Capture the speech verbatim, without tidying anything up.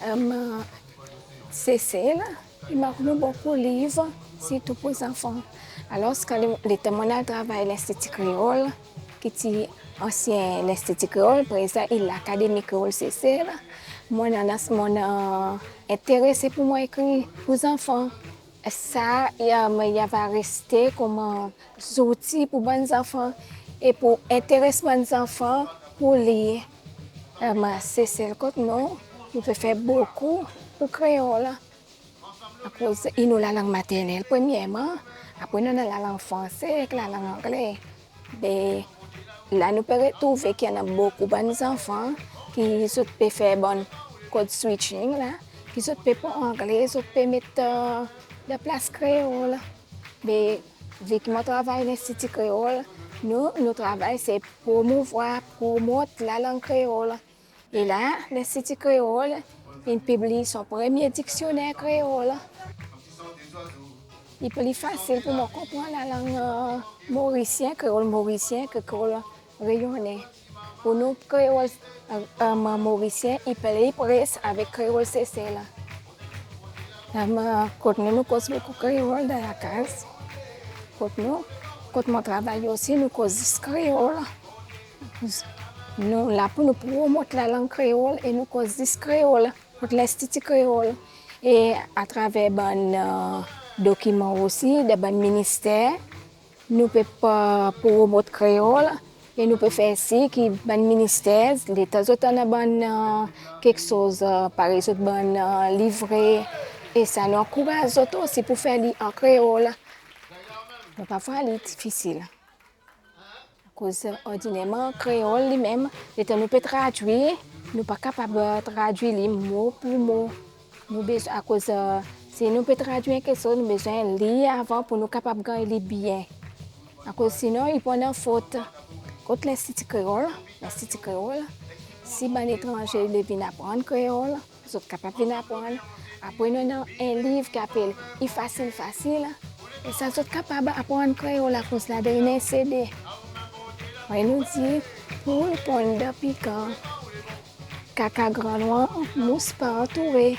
Em, Sésèl i mank anou bokou liv, sirtou pou zanfan. Alor, kan lé, létan moin la travay Linstiti Kréol, ki ti ansien Linstiti Kréol, prézan i Lakadémi Kréol Sésèl, moin néna, moin néna intérésé pou moin ékri pou zanfan. Sa, i, i ava rès koman zouti pou bann zanfan é pou intérès bann zanfan pou lir. Em, Sésèl kot nou, nou pé fé bokou pou kréol. Akoz i nou lalang matèrnèl, premyèrman, apré nou néna lalang fransé èk lalang anglé. Bé, la nou pé rotrouvé ki néna bokou bann zanfan ki zot pé fé bann code switching la, ki zot pé pran anglé, zot pé mèt, euh, dan plas kréol. Bé, vi ki moin travay Linstiti Kréol, nou, nou travay sé promouvoir, promot lalang kréol. É la, Linstiti Kréol vien pibli son premyé diksionèr kréol. Li pli fasil pou moin konprann lalang, euh, morisien, kréol morisien, ke kréol rényoné. Pou nou, kréol, euh, euh, morisien, i pli pré avèk kréol Sésèl. Em, kot nou, nou koz bokou kréol dan la kaz. Kot nou, kot moin travay osi, nou koz zis kréol. Nou la pou nou promot lalang kréol é nou koz zis kréol, kot Linstiti Kréol. É atravèr bann, euh, dokiman osi, dan bann ministèr, nou pé pa promot kréol, é nou pé fé sir ki bann ministèr, létan zot néna bann, euh, kékshoz, euh, parèy zot bann, euh, livré, é sa nou ankouraz zot osi pou fé li an kréol. Mé parfoi li difisil. Akoz, ordinèrman, kréol li mèm, létan nou pé tradui, nou pa kapab, euh, tradui li mo pou mo. Nou bézoin, akoz, euh, si nou pé tradui kékshoz, nou bézoin lir avan pou nou kapab gingn li bien. Akoz sinon, i pé néna fot. Kot Linstiti Kréol, Linstiti Kréol, si bann étranjé i vé vien aprann kréol, zot kapab vien aprann. Apré, nou néna in liv ki apèl I Fasil Fasil. É sa, zot kapab aprann kréol akoz ladan néna in CD. Wé, nou di, poul ponn dan pikan, kaka gran noir, mous pa antouré.